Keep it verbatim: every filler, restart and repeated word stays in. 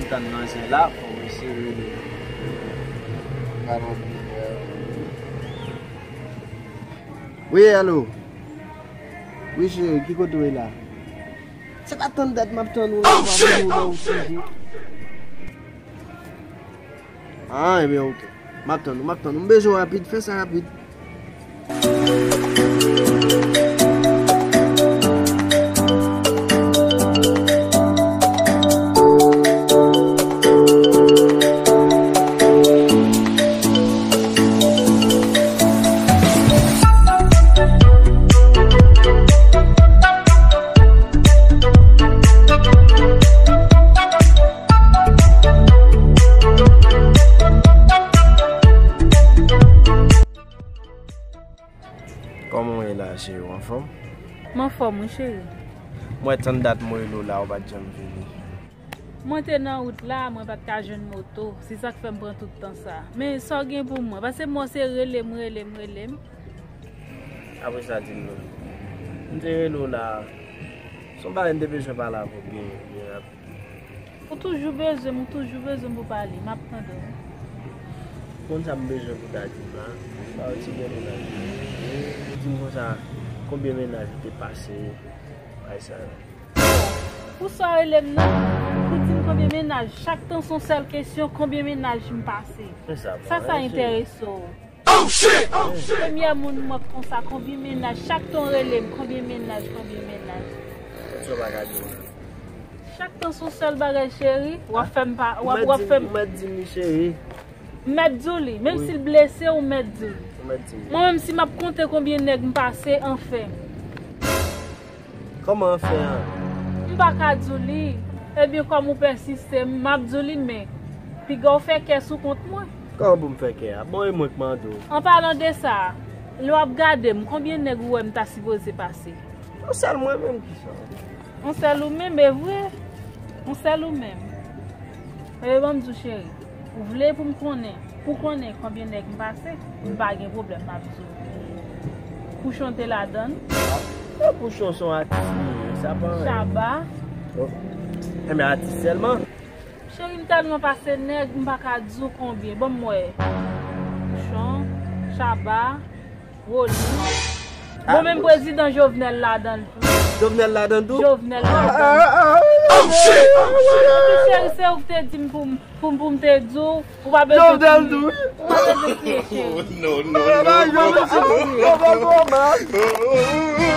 Tann manzè la, fò m eseye rele. Wi, alo. Wi, cheri, ki kote w ye la? Se pa tann dat m ap tann ou la, m ap tann ou la, ou cheri. Ah, ebyen, oke. M ap tann ou, m ap tann ou. M bezwen w rapid, fè sa rapid. Kòman w ye la, cheri? W anfòm? M anfòm, wi, cheri. Mwen tann dat mwen rele w la, ou pa t janm vini. Mwen te nan wout la, mwen pa t ka jwenn moto. Se sa k fè m pran tout tan sa. Men sa w gen pou mwen? Paske mwen se rele m, rele m, rele m. Apre sa, di m non. M te rele w la. Se yon bagay m te bezwen pale avè w byen, byen rapid. Ou toujou bezwen m, ou toujou bezwen m pou pale. M ap tande w. Konn sa m bezwen pou ta di m la. Ba yon ti bèl imaj. Ou di m konsa, konbyen mennaj ou te pase? Bagay sa yo. Pou sa w rele m nan, pou di m konbyen mennaj, chak tan se yon sèl kesyon, konbyen mennaj m pase. Sa, sa enterese w? Premyè moun m wè konsa, konbyen mennaj, chak tan w rele m, konbyen mennaj, konbyen mennaj. Sa w pa ka di m. Chak tan se yon sèl bagay, cheri, w ap fè m pa, w ap, w ap fè m. Ou mèt di m li, cheri. M mèt di w li, menm si l blese, ou mèt di l. Ou mèt di m li. Mwen menm, si m ap konte konbyen nèg m pase, anfen. Kòman anfen an? M pa ka di w li. Ebyen, kòm ou pèsiste, m ap di w li, men piga w fè kè sou kont mwen. Kòman pou m fè kè a? Bon, e mwen k mande w. An palan de sa, lè w ap gade m, konbyen nèg ou wè m ta sipoze pase? Yon sèl mwen menm, kisa? Yon sèl ou menm, e vre? Yon sèl ou menm. Ebyen, ban m di w, cheri. Ou vle pou m konnen, pou konnen konbyen nèg m pase, m pa gen pwoblèm, m ap di w. Pouchon te ladan l. E Pouchon se yon atis li ye, sa pa anyen. Chaba. Bon. Enben, atis sèlman. Cheri, m tèlman pase nèg, m pa ka di w konbyen. Ban m wè. Pouchon, Chaba, Woli. Bon, menm prezidan Jovenel ladan l tou. Jovenel ladan l tou? Jovenel ladan l. Epi cheri, se ou ki te di m pou m, pou m, pou m te di w, ou pa bezwen kriye. Jovenel tou, wi. Ou pa bezwen kriye, cheri. Non, non, non, non. Ou pa bezwen kriye.